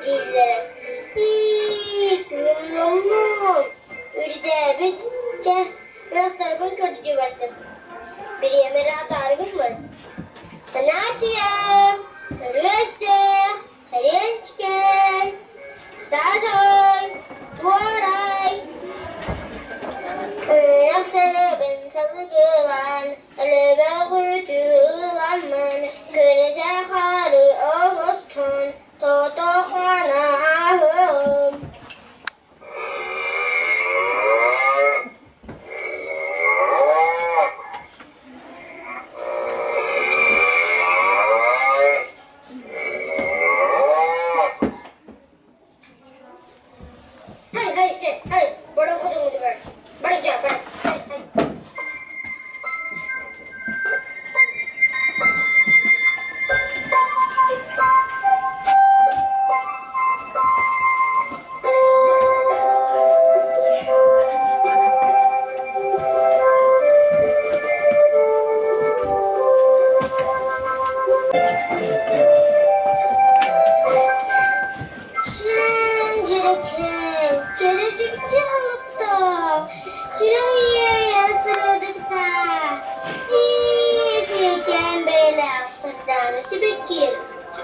Дииллэрэ. Ии, күһүн үрдээбит, чэ, ырастарбын көрдүү бардым. Бириэмэ эрэ атаары гыммын. Танаачыйа, Өлүөстээх, Эриэнчикэй, Саадьаҕай, Туорай. Ырах сарыбын салгылаан, өлөбөх үүтү ыламмын, көрүсэ хаары оҕустун, Тото-хана аһыым. Hey, hey, hey, hey, бара хотуҥутугар. Бара дьэ, бара. Hey, hey. Дьэрэкээн, кэрэ дьикти алыптаах, сүрэҕийэн сырдыктаах, дьэрэкээн бэйэлээх сардаана сибэкки,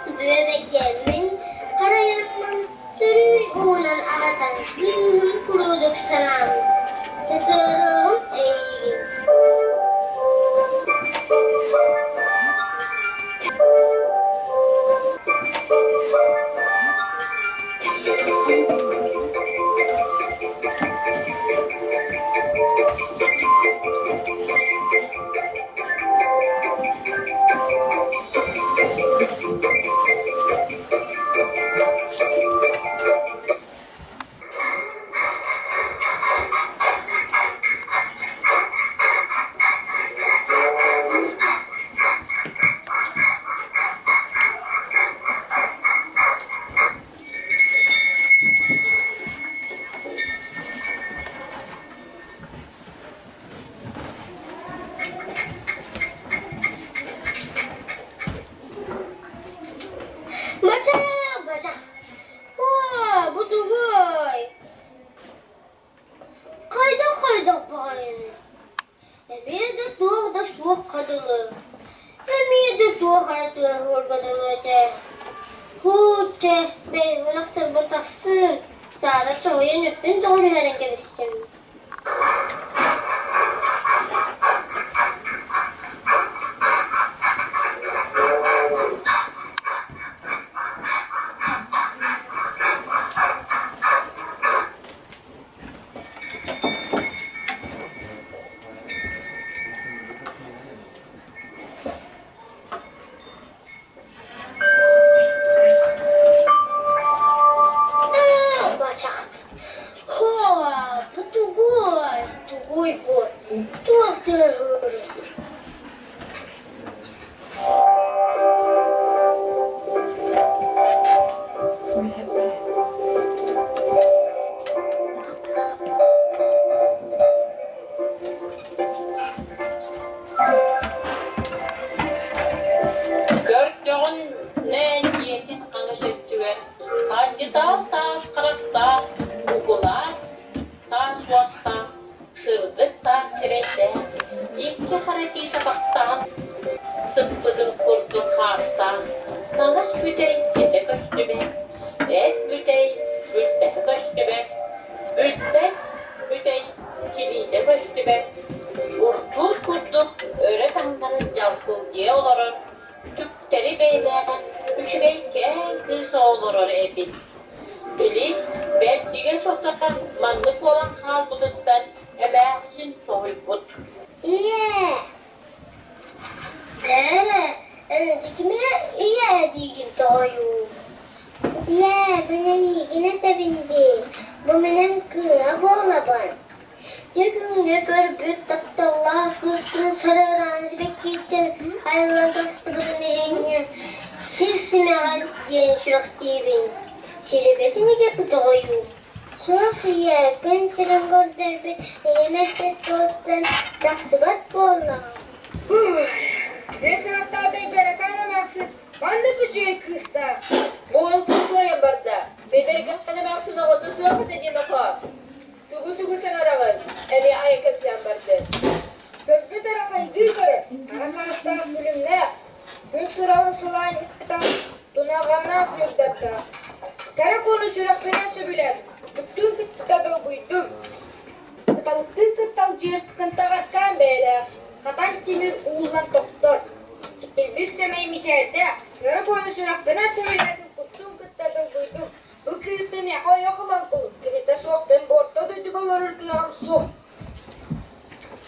бүөбэйдэммин, харайаммын, сөрүүн уунан аһатан, кыыһым курдук санаам, сытыарыаҕым эйигин. Бачах, бачах. Оо, бу тугуй? Хайдах-хайдах баҕайыный? Эмиэ да туох да суохха дылы, эмиэ да туох эрэ тыаһыырга дылы этэ. Һуу, чэ, бэйэбин ахтарбын тахсыым, саада соһуйан үппүн тоҕо түһэрэн кэбистим. Бачах. Хоо, бу тугуй, тугуй бу? Туох тыаһыырый? Көрдөҕүн дьиэтин хаҥас өттүгэр хандьытаал таас харахтаах, укулаах таас уостаах, сырдык таас сирэйдээх, икки хара киис атахтаах, сыппытын курдук хаастаах, таҥас бүтэй этэ көстүбэт, эт бүтэй бүлтэһэ көстүбэт, бүлтэс бүтэй силиитэ көстүбэт, урдуус курдук өрө таҥнары дьалкылдьыйа олорор, түктэри бэйэлээх үчүгэйкээн кыыс олорор эбит. Били, бэрдигэ сотор маннык буолан хаалбытыттан эмээхсин соһуйбут. Ийээ, Бээрэ, эн дьикимэ ийээ диигин тоҕойуу. Ийээ, мин эйиигин этэбин дии, бу минэн кыыһа буолабын. Дьэ күҥҥэ көрбүт тапталлаах кыыскын сарыараан сибэккиттэн айыллан тахсыбытын иһин сир симэҕэр диэн сүрэхтиибин. Силэбэтин игин тоҕойуу. Суох ийээ, күн сирин көрдөрбүт ийэм эппит тылыттан тахсыбат буоллаҕым. Бэс саҥахтаах Бэйбэрекаан эмээхсин маннык үчүгэй кыыстаах, буолтун туойан барда. Эн эмээхсин оҕото суох этэ диэн нохоо. Тугу-тугу саҥараҕын? Эмиэ айа кэпсээн бардын. Көрбүт эрэ хайгыы көрөр, хара хаастаах күлүмнээх, күн сыралын сылаан ытан, тунаҕаннаах ньурдардаах. Кэрэ куону сүрэхпинэн сөбүлээн, куттуун кытта долгуйдум. Кыталыктыы кытталдьыыр кынтаҕаркаан бэйэлээх, хатан тимир ууллан тохтор. Килбик сэмэй мичээрдээх, кэрэ куону сүрэхпинэн сөбүлээтим, куттуун кытта долгуйдум. Бу кыыһы миэхэ ойох ылан кулун, кинитэ суох мин бу орто дойдуга олорор кыаҕым суох.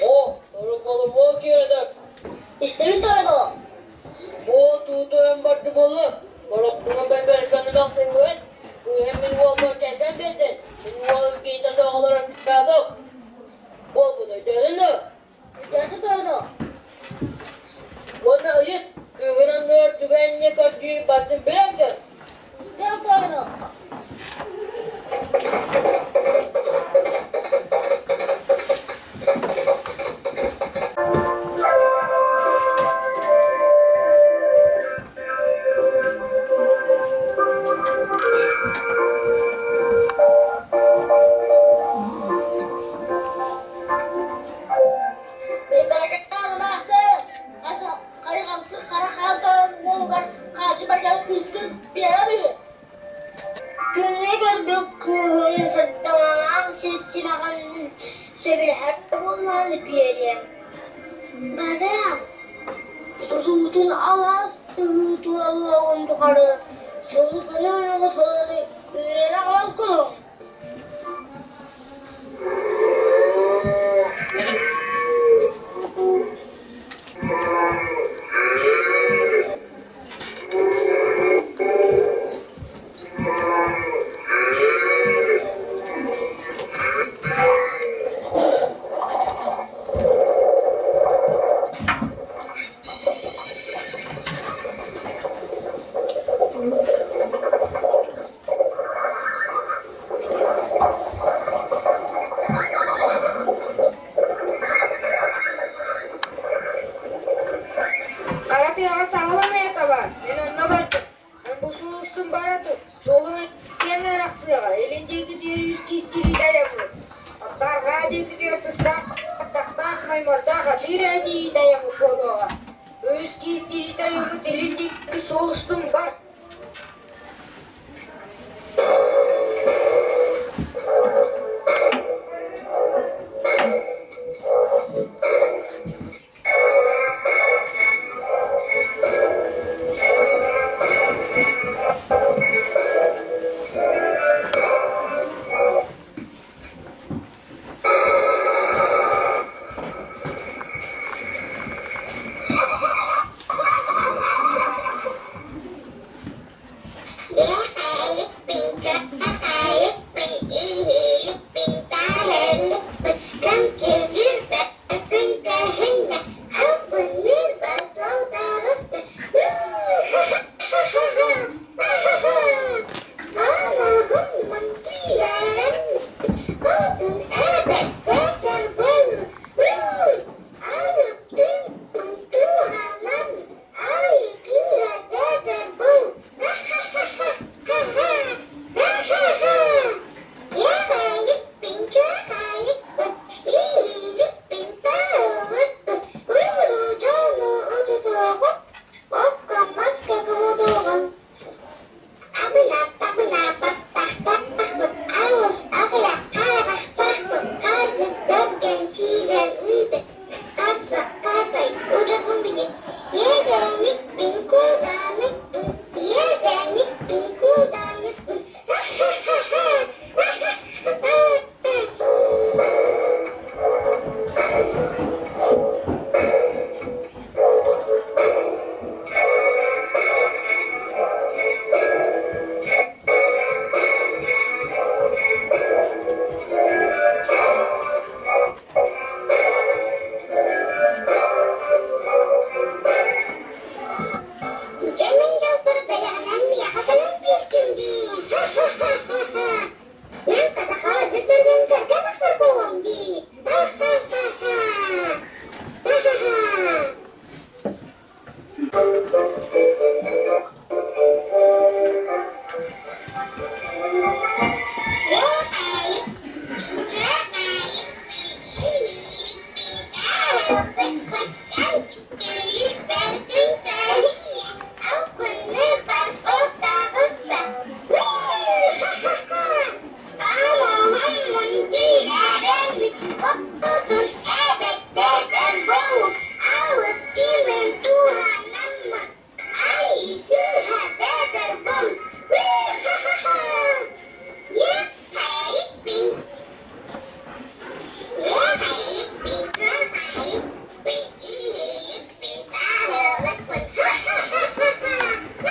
О, сорук киэрэтэр. Истэбин тойоно. Бу туутуйан барды буолла. Бороккуна бэрбэрканы махсыҥҥын. Кыыһым мин уолбар кэргэн биэрдин. Мин уолум киһитэ тоҕолорон каасок. Буолбут өйдөөнүн да. Өйдөөтү тойоно. Уонна ыйыт, кыыһын анныгар түгэнне көрдүүр бардын билэн көр. Кэл тойоно. Күҥҥэ көрбүт кыыһын сырдаҥалаах сис симэҕин сөбүлэһэр буоллаҕына биэриэм. Барыам, сулуутун алаас тыһыы туолуоҕун тухары сылгыны толору үөрэн аҕалан кулуҥ. Хара тыаҕа саҕаламайа таба, мин онно бардым. Эн бу суол устун бара тур, суолуҥ иккиэн арахсыаҕа, илин диэки тиэрүүс киистири дайабыт. Арҕаа диэкитигэр тыстаах, тахтаах, маймордаах атыыр эдии дайабыт буолуоҕа. Үс киистири дайабыт илин диэки суол устун бар.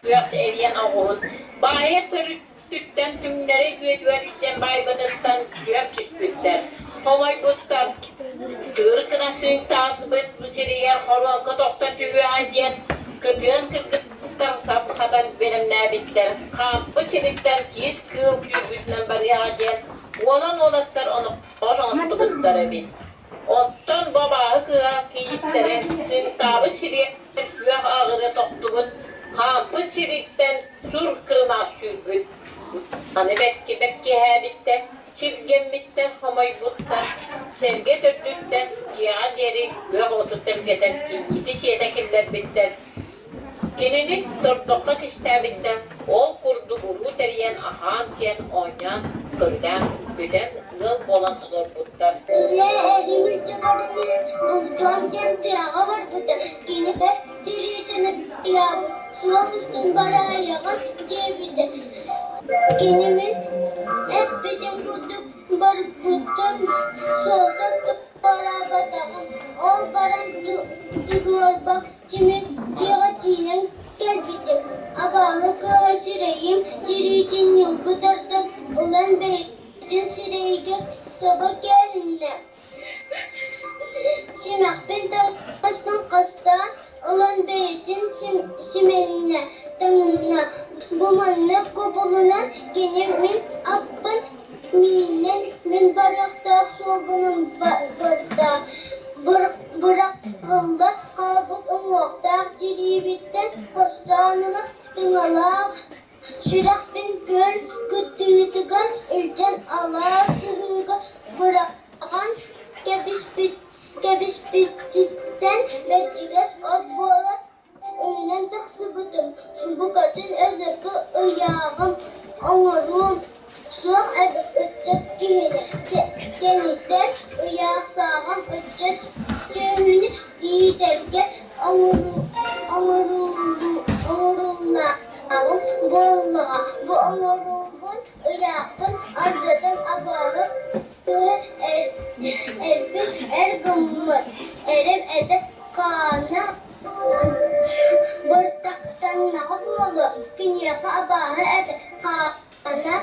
Күөх эриэн оҕуһун баайар төрүттүттэн түҥнэри үөтүгэр илдьэн баайбытыттан күөх түспүттэр, хомойбуттар. Тыыр гына сыыҥтаабыт сиригэр хоруоҥка тохтон түһүөҕэ диэн кытыан кыргыттар сап хатан бэлэмнээбиттэр. Хаампыт сириттэн киис кыыл күүрбүтүнэн барыаҕа диэн уолан уолаттар оноххор оҥостубуттар эбит. Оттон бу абааһы кыыһа кийииттэрэ сыыҥтаабыт сиригэр күөх аҕырыа тохтубут, хаампыт сириттэн сур кырынаас сүүрбүт. Аны бэркэ бэркиһээбиттэр, сиргэммиттэр, хомойбуттар, сэргэ төрдүттэн дьиэҕэ диэри күөх оту тэлгэтэн кийиити сиэтэ киллэрбиттэр. Кинини тордоххо кистээбиттэр, ол курдук уруу тэрийэн аһаан-сиэн, оонньоон, көрүлээн бүтэн ыал буолан олорбуттар. Ийээ, эрим илдьэ баран иһэн булдьуом диэн тыаҕа барбыта, кини бэрт тириитин ыйаабыт, суол устун бараайаҕын диэбитэ. Кини мин эппитим курдук барбытын суолтан туораабатаҕым, ол баран туруорбах тимир дьиэҕэ тиийэн кэлбитим, абааһы кыыһа сирэйим тириитин ньылбы тардан ылан бэйэтин сирэйигэр саба кээһиннэ. Симэхпин таҥаспын хастаан ылан бэйэтин симэннэ, таҥынна. Бу маннык кубулунан кини мин аппын миинэн мин барыахтаах суолбунан барда. Быраҕыллан хаалбыт уҥуохтаах тириибиттэн хостоон ылан тыҥалаах сүрэхпин күөл кытыытыгар илдьэн алаас сыһыыга быраҕан кэбиспититтэн бэрдьигэс от буолан Үүнэн тахсыбытым, букатын өлөргө ыйааҕым, оҥоруум суох эбит ыччат киһини тэнитэр ыйаахтааҕым ыччат сүөһүнү иитэргэ оҥоруулааҕым буоллаҕа. Бу оҥоруубун, ыйаахпын алдьатан абааһы кыыһа эрбит эр гыммыт, эрим этэ хаана Быртахтаннаҕа буолуо, киниэхэ абааһы этэ хаана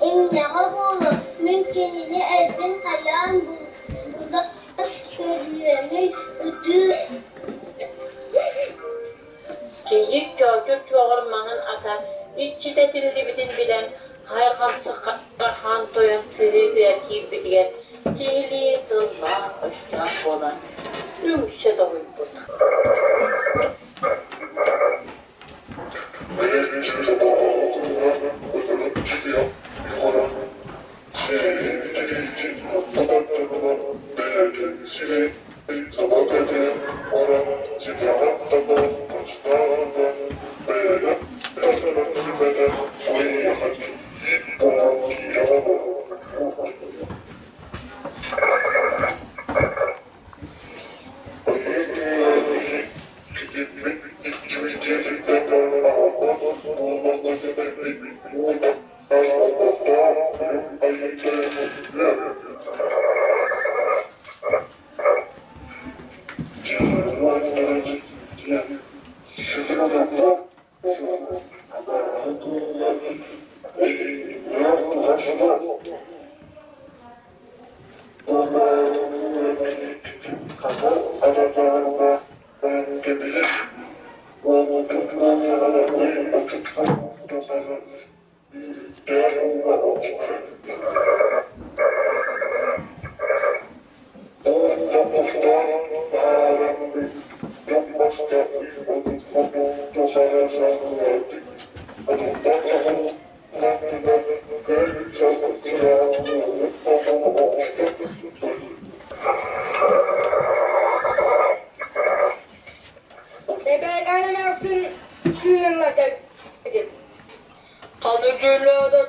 иҥнэҕэ буолуо, мин кинини эрбин хайаан булан көрүөмүй, ытыы Кийиит Чоочо чуоҕур маҥан ата иччитэ тиллибитин билэн, хайҕамсык хаан тойон сырыытыгар киирбитигэр киһилии тыллаах-өстөөх буолан үҥсэ тоһуйбут.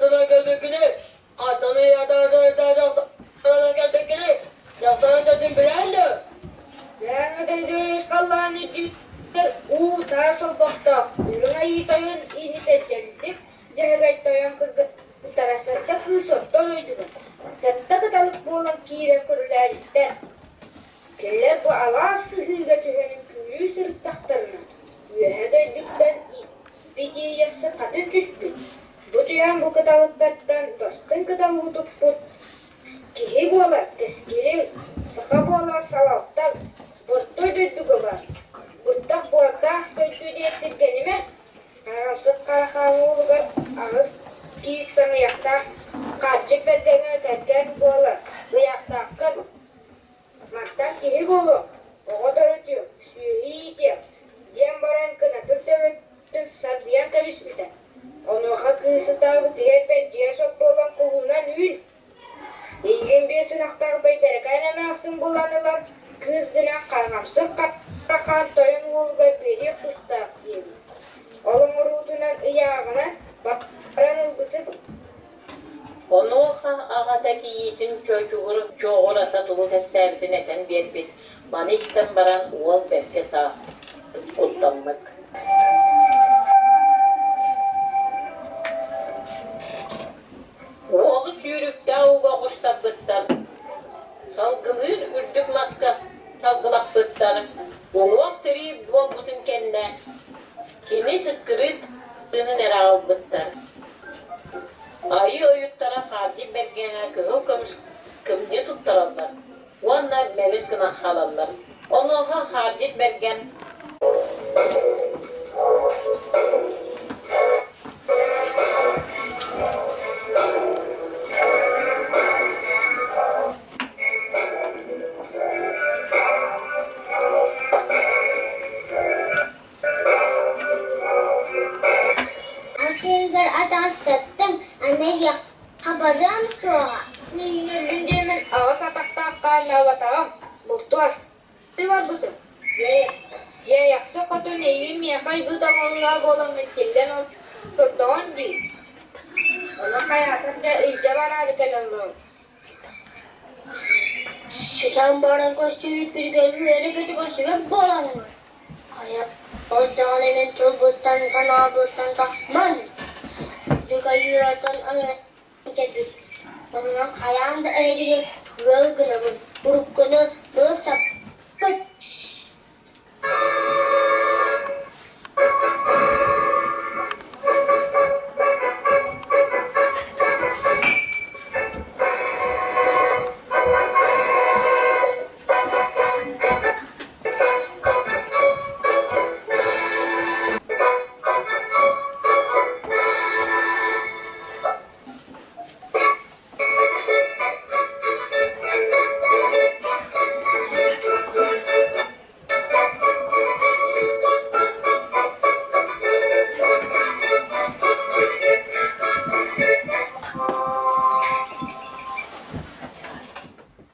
дьахтарынан кэлбиккиний? Хантан ыйаатаатаатаатаатаатаатаан кэлбиккиний? Дьахтарын төрдүн билээн дуо? Мэҥэ дойду үс халлаан үрдүгэр уу таас олбохтоох Үрүҥ Айыы Тойон инитэ дьэллик Дьөһөгөй тойон кыргыттара сэттэ кыыс орто дойдуга сэттэ кыталык буолан киирэн көрүлээбиттэр. Кинилэр бу алаас сыһыыга түһэн үҥкүүлүү сырыттахтарына, үөһэ дойдуттан ииппит иэйэхсит хатын түспүт. Бу түһэн бу кыталыктартан бастыҥ кыталыгы туппут киһи буолар кэскилиҥ, саха буолар салалтаҥ, бортой дойдуга бар, бырдах буордаах дойду диэн сиргэнимэ, Харамсык Харахаан уолугар аҕыс киис саҥыйахтаах хааччык бэргэҥэ кэргэн буолар ыйаахтааххын. Мантан киһи буолуоҥ, оҕо төрөтүөҥ, сүөһү иитиэҥ диэн баран кынатын төбөтүн сарбыйан кэбиспитэ. Онуоха кыыс ытаабытыгар бэрдьигэ сот буолан кулунан үүн Эйигин биэс ынахтаах Бэйбэрикээн эмээхсин булан ылан, кыыс гынан харамсык Харахаан тойон уолугар биэриэх тустаах диэбит. Ол оҥоруутунан ыйааҕынан баран ылбытым. Онуоха аҕата кийиитин чоочугурата тугу кэпсээбитин этэн биэрбит, маны истэн баран уол бэркэ сааппыт, куттаммыт. Уолу сүүрүктээх ууга оҕустарбыттар, салгылыыр үрдүк маска салгылаппыттар, уҥуох-тирии буолбутун кэннэ кини сыккырыыт тыынын эрэ аҕалбыттар. Айыы ойуттара Хаардьык Бэргэҥҥэ кыһыл көмүс кымньыы туттараллар уонна мэлис гынан хаалаллар. Онуоха Хаардьык Бэргэн Атыыгар атаҕастаттым, аны эйиэхэ барыам суоҕа. Миигин өллүн диэммин аҕыс атахтаах хааннаабатаҕым, бултуу астыы барбытым. Иэйэхсэ хотун эйигин миэхэ айбыт оҥоһуулаах буолаҥҥын тиллэн олордоҕун дии. Ону хайаатар да илдьэ бараары кэлэн олоробун. Сүтэн баран көрсүбүппүтүгэр үөрэ-көтө көрсүбэт буолаҥҥын Хайа, ол даҕаны мин тылбыттан, санаабыттан тахсыман, үрдүк айыылартан ананан кэлбит. Онон хайаан да эһигини ыал гынабын, уруккуну быыл саппыт.